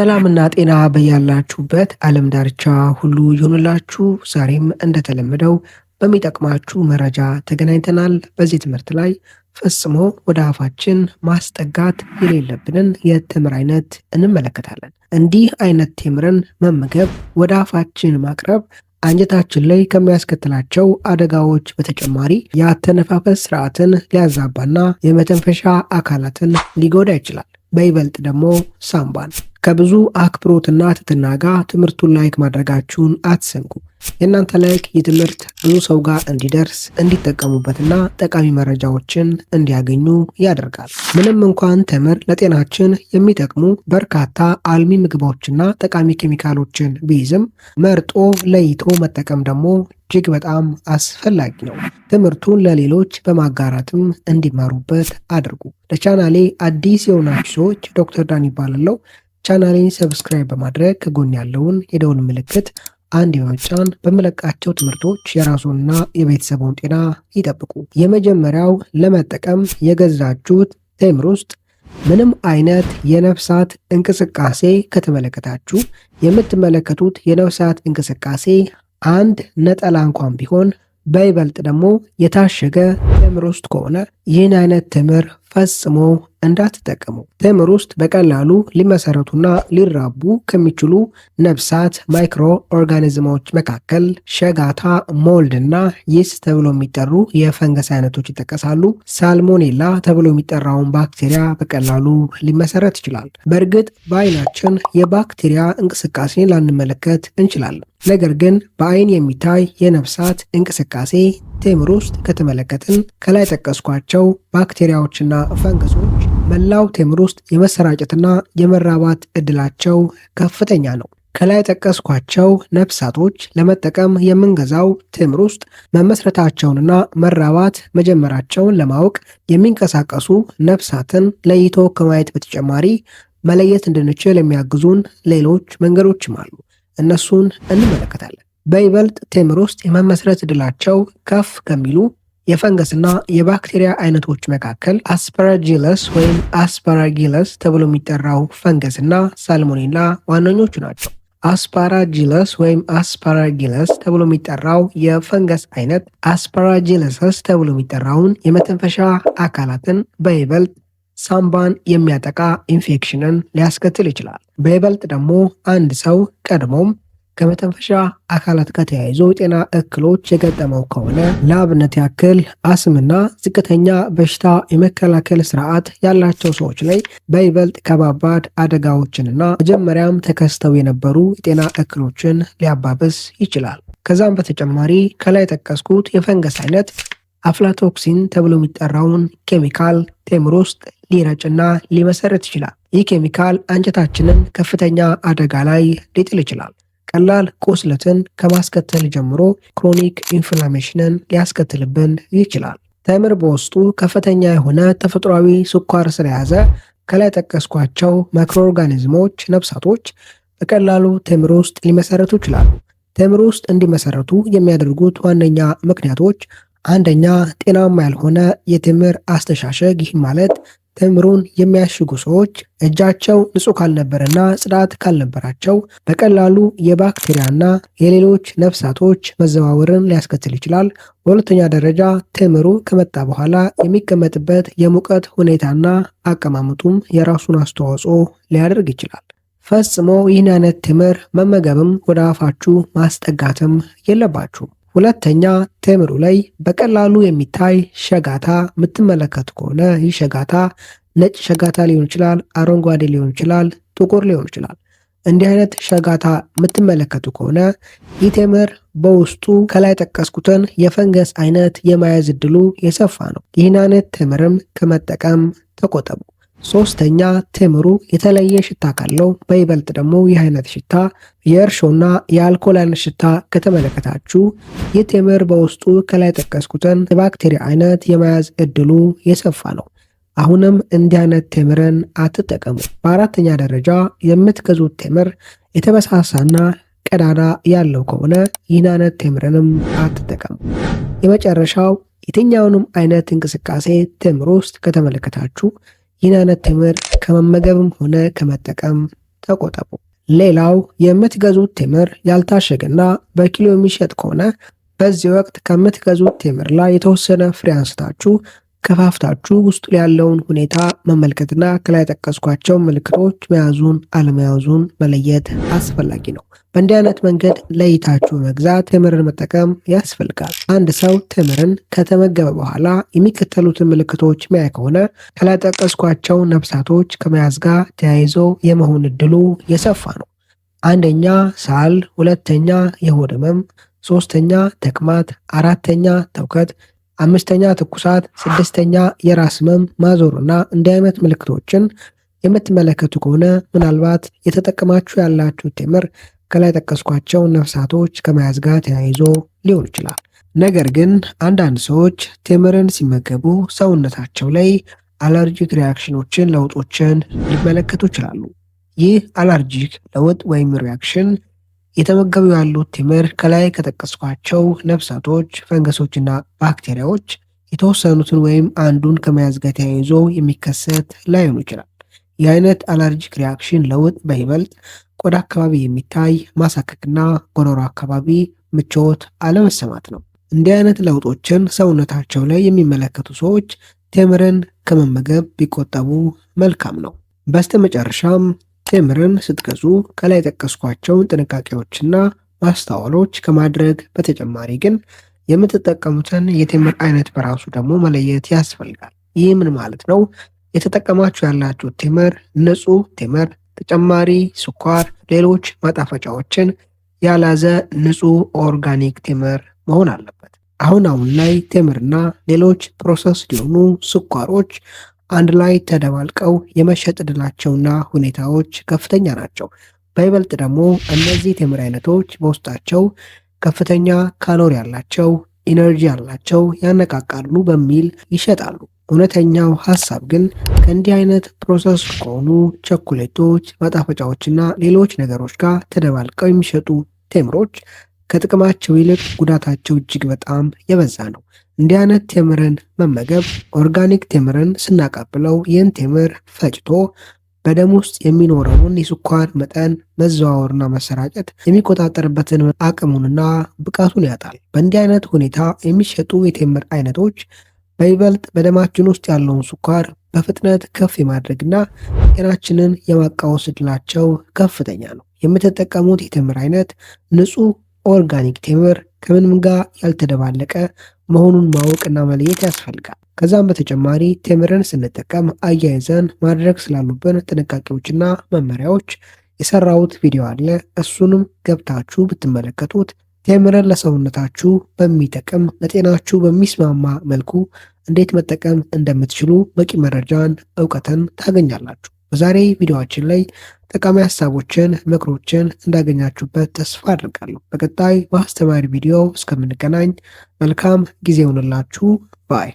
ሰላምና ጤና በያላችሁበት ዓለም ዳርቻ ሁሉ ይሁንላችሁ። ዛሬም እንደተለመደው በሚጠቅማችሁ መረጃ ተገናኝተናል። በዚህ ትምህርት ላይ ፈጽሞ ወደ አፋችን ማስጠጋት የሌለብንን የተምር አይነት እንመለከታለን። እንዲህ አይነት ቴምርን መመገብ፣ ወደ አፋችን ማቅረብ አንጀታችን ላይ ከሚያስከትላቸው አደጋዎች በተጨማሪ የአተነፋፈስ ስርዓትን ሊያዛባና የመተንፈሻ አካላትን ሊጎዳ ይችላል። በይበልጥ ደግሞ ሳምባን። ከብዙ አክብሮትና ትህትና ጋር ትምህርቱን like ማድረጋችሁን አትዘንጉ። የእናንተ like ይህ ትምህርት ብዙ ሰው ጋር እንዲደርስ፣ እንዲጠቀሙበትና ጠቃሚ መረጃዎችን እንዲያገኙ ያደርጋል። ምንም እንኳን ተምር ለጤናችን የሚጠቅሙ በርካታ አልሚ ምግቦችና ጠቃሚ ኬሚካሎችን ቢይዝም መርጦ ለይቶ መጠቀም ደግሞ እጅግ በጣም አስፈላጊ ነው። ትምህርቱን ለሌሎች በማጋራትም እንዲማሩበት አድርጉ። ለቻናሌ አዲስ የሆናችሁ ሰዎች ዶክተር ዳን ይባላለው። ቻናሌን subscribe በማድረግ ከጎን ያለውን የደውል ምልክት አንድ በመጫን በምለቃቸው ትምህርቶች የራስዎንና የቤተሰቡን ጤና ይጠብቁ። የመጀመሪያው ለመጠቀም የገዛችሁት ቴምር ውስጥ ምንም አይነት የነፍሳት እንቅስቃሴ ከተመለከታችሁ፣ የምትመለከቱት የነፍሳት እንቅስቃሴ አንድ ነጠላ እንኳን ቢሆን፣ በይበልጥ ደግሞ የታሸገ ቴምር ውስጥ ከሆነ ይህን አይነት ቴምር ፈጽሞ እንዳትጠቀሙ። ቴምር ውስጥ በቀላሉ ሊመሰረቱና ሊራቡ ከሚችሉ ነፍሳት microorganism ኦች መካከል ሸጋታ፣ mold እና yeast ተብሎ የሚጠሩ የፈንገስ አይነቶች ይጠቀሳሉ። ሳልሞኔላ ተብሎ የሚጠራውን ባክቴሪያ በቀላሉ ሊመሰረት ይችላል። በእርግጥ በአይናችን የባክቴሪያ እንቅስቃሴን ላንመለከት እንችላለን። ነገር ግን በአይን የሚታይ የነፍሳት እንቅስቃሴ ቴምር ውስጥ ከተመለከትን ከላይ ጠቀስኳቸው ባክቴሪያዎችና ፈንገሶች መላው ቴምር ውስጥ የመሰራጨትና የመራባት እድላቸው ከፍተኛ ነው። ከላይ ጠቀስኳቸው ነፍሳቶች ለመጠቀም የምንገዛው ቴምር ውስጥ መመስረታቸውንና መራባት መጀመራቸውን ለማወቅ የሚንቀሳቀሱ ነፍሳትን ለይቶ ከማየት በተጨማሪ መለየት እንድንችል የሚያግዙን ሌሎች መንገዶችም አሉ። እነሱን እንመለከታለን። በይበልጥ ቴምር ውስጥ የመመስረት እድላቸው ከፍ ከሚሉ የፈንገስና የባክቴሪያ አይነቶች መካከል Aspergillus ወይም Asparagillus ተብሎ የሚጠራው ፈንገስና ሳልሞኔላ ዋነኞቹ ናቸው። Aspergillus ወይም Asparagillus ተብሎ የሚጠራው የፈንገስ አይነት aspergillosis ተብሎ የሚጠራውን የመተንፈሻ አካላትን በይበልጥ ሳምባን የሚያጠቃ ኢንፌክሽንን ሊያስከትል ይችላል። በይበልጥ ደግሞ አንድ ሰው ቀድሞም ከመተንፈሻ አካላት ጋር ተያይዞ የጤና እክሎች የገጠመው ከሆነ፣ ለአብነት ያክል አስምና ዝቅተኛ በሽታ የመከላከል ስርዓት ያላቸው ሰዎች ላይ በይበልጥ ከባባድ አደጋዎችንና መጀመሪያም ተከስተው የነበሩ የጤና እክሎችን ሊያባብስ ይችላል። ከዛም በተጨማሪ ከላይ የጠቀስኩት የፈንገስ አይነት aflatoxin ተብሎ የሚጠራውን ኬሚካል ቴምር ውስጥ ሊረጭና ሊመሰርት ይችላል። ይህ ኬሚካል አንጀታችንን ከፍተኛ አደጋ ላይ ሊጥል ይችላል። ቀላል ቁስለትን ከማስከተል ጀምሮ chronic inflammation ን ሊያስከትልብን ይችላል። ተምር በውስጡ ከፍተኛ የሆነ ተፈጥሯዊ ስኳር ስለያዘ ከላይ ጠቀስኳቸው microorganism ኦች ነፍሳቶች በቀላሉ ቴምር ውስጥ ሊመሰረቱ ይችላሉ። ቴምር ውስጥ እንዲመሰረቱ የሚያደርጉት ዋነኛ ምክንያቶች አንደኛ፣ ጤናማ ያልሆነ የቴምር አስተሻሸግ። ይህ ማለት ቴምሩን የሚያሽጉ ሰዎች እጃቸው ንጹህ ካልነበረና ጽዳት ካልነበራቸው በቀላሉ የባክቴሪያና የሌሎች ነፍሳቶች መዘዋወርን ሊያስከትል ይችላል። በሁለተኛ ደረጃ ቴምሩ ከመጣ በኋላ የሚቀመጥበት የሙቀት ሁኔታና አቀማመጡም የራሱን አስተዋጽኦ ሊያደርግ ይችላል። ፈጽሞ ይህን አይነት ቴምር መመገብም ወደ አፋችሁ ማስጠጋትም የለባችሁም። ሁለተኛ፣ ቴምሩ ላይ በቀላሉ የሚታይ ሸጋታ የምትመለከቱ ከሆነ ይህ ሸጋታ ነጭ ሸጋታ ሊሆን ይችላል፣ አረንጓዴ ሊሆን ይችላል፣ ጥቁር ሊሆን ይችላል። እንዲህ አይነት ሸጋታ የምትመለከቱ ከሆነ ይህ ቴምር በውስጡ ከላይ ጠቀስኩትን የፈንገስ አይነት የመያዝ እድሉ የሰፋ ነው። ይህን አይነት ቴምርም ከመጠቀም ተቆጠቡ። ሶስተኛ፣ ቴምሩ የተለየ ሽታ ካለው፣ በይበልጥ ደግሞ ይህ አይነት ሽታ የእርሾና የአልኮል አይነት ሽታ ከተመለከታችሁ ይህ ቴምር በውስጡ ከላይ ጠቀስኩትን የባክቴሪያ አይነት የመያዝ እድሉ የሰፋ ነው። አሁንም እንዲህ አይነት ቴምርን አትጠቀሙ። በአራተኛ ደረጃ የምትገዙት ቴምር የተበሳሳና ቀዳዳ ያለው ከሆነ ይህን አይነት ቴምርንም አትጠቀሙ። የመጨረሻው የትኛውንም አይነት እንቅስቃሴ ቴምር ውስጥ ከተመለከታችሁ ይህን አይነት ቴምር ከመመገብም ሆነ ከመጠቀም ተቆጠቡ። ሌላው የምትገዙት ቴምር ያልታሸገና በኪሎ የሚሸጥ ከሆነ በዚህ ወቅት ከምትገዙት ቴምር ላይ የተወሰነ ፍሬ አንስታችሁ ከፋፍታችሁ ውስጡ ያለውን ሁኔታ መመልከትና ከላይ የጠቀስኳቸው ምልክቶች መያዙን አለመያዙን መለየት አስፈላጊ ነው። በእንዲህ አይነት መንገድ ለይታችሁ መግዛት ቴምርን መጠቀም ያስፈልጋል። አንድ ሰው ቴምርን ከተመገበ በኋላ የሚከተሉትን ምልክቶች ሚያይ ከሆነ ከላይ ጠቀስኳቸው ነፍሳቶች ከመያዝ ጋር ተያይዞ የመሆን እድሉ የሰፋ ነው። አንደኛ ሳል፣ ሁለተኛ የሆድ ህመም፣ ሶስተኛ ተቅማጥ፣ አራተኛ ትውከት፣ አምስተኛ ትኩሳት፣ ስድስተኛ የራስ ህመም፣ ማዞርና እንዲህ አይነት ምልክቶችን የምትመለከቱ ከሆነ ምናልባት የተጠቀማችሁ ያላችሁ ቴምር ከላይ ጠቀስኳቸው ነፍሳቶች ከመያዝ ጋር ተያይዞ ሊሆን ይችላል። ነገር ግን አንዳንድ ሰዎች ቴምርን ሲመገቡ ሰውነታቸው ላይ allergic reaction ኖችን፣ ለውጦችን ሊመለከቱ ይችላሉ። ይህ allergic ለውጥ ወይም reaction የተመገቡ ያሉት ቴምር ከላይ ከጠቀስኳቸው ነፍሳቶች፣ ፈንገሶችና ባክቴሪያዎች የተወሰኑትን ወይም አንዱን ከመያዝ ጋር ተያይዞ የሚከሰት ላይሆን ይችላል። የአይነት allergic reaction ለውጥ በይበልጥ ቆዳ አካባቢ የሚታይ ማሳከክና ጎሮሮ አካባቢ ምቾት አለመሰማት ነው። እንዲህ አይነት ለውጦችን ሰውነታቸው ላይ የሚመለከቱ ሰዎች ቴምርን ከመመገብ ቢቆጠቡ መልካም ነው። በስተመጨረሻም ቴምርን ስትገዙ ከላይ የጠቀስኳቸውን ጥንቃቄዎችና ማስተዋሎች ከማድረግ በተጨማሪ ግን የምትጠቀሙትን የቴምር አይነት በራሱ ደግሞ መለየት ያስፈልጋል። ይህ ምን ማለት ነው? የተጠቀማችሁ ያላችሁት ቴምር ንጹህ ቴምር፣ ተጨማሪ ስኳር፣ ሌሎች ማጣፈጫዎችን ያልያዘ ንጹህ organic ቴምር መሆን አለበት። አሁን አሁን ላይ ቴምርና ሌሎች process የሆኑ ስኳሮች አንድ ላይ ተደባልቀው የመሸጥ ዕድላቸውና ሁኔታዎች ከፍተኛ ናቸው። በይበልጥ ደግሞ እነዚህ ቴምር አይነቶች በውስጣቸው ከፍተኛ ካሎሪ ያላቸው፣ energy ያላቸው፣ ያነቃቃሉ በሚል ይሸጣሉ። እውነተኛው ሀሳብ ግን ከእንዲህ አይነት process ከሆኑ ቸኮሌቶች፣ ማጣፈጫዎችና ሌሎች ነገሮች ጋር ተደባልቀው የሚሸጡ ቴምሮች ከጥቅማቸው ይልቅ ጉዳታቸው እጅግ በጣም የበዛ ነው። እንዲህ አይነት ቴምርን መመገብ organic ቴምርን ስናቀብለው ይህን ቴምር ፈጭቶ በደም ውስጥ የሚኖረውን የስኳር መጠን መዘዋወርና መሰራጨት የሚቆጣጠርበትን አቅሙንና ብቃቱን ያጣል። በእንዲህ አይነት ሁኔታ የሚሸጡ የቴምር አይነቶች በይበልጥ በደማችን ውስጥ ያለውን ስኳር በፍጥነት ከፍ የማድረግና ጤናችንን የማቃወስ ዕድላቸው ከፍተኛ ነው። የምትጠቀሙት የቴምር አይነት ንጹህ organic ቴምር ከምንም ጋር ያልተደባለቀ መሆኑን ማወቅና መለየት ያስፈልጋል። ከዛም በተጨማሪ ቴምርን ስንጠቀም አያይዘን ማድረግ ስላሉብን ጥንቃቄዎችና መመሪያዎች የሰራሁት ቪዲዮ አለ። እሱንም ገብታችሁ ብትመለከቱት ቴምርን ለሰውነታችሁ በሚጠቅም ለጤናችሁ በሚስማማ መልኩ እንዴት መጠቀም እንደምትችሉ በቂ መረጃን፣ እውቀትን ታገኛላችሁ። በዛሬ ቪዲዮአችን ላይ ጠቃሚ ሀሳቦችን፣ ምክሮችን እንዳገኛችሁበት ተስፋ አድርጋለሁ። በቀጣይ በአስተማሪ ቪዲዮ እስከምንገናኝ መልካም ጊዜ ይሁንላችሁ። Bye።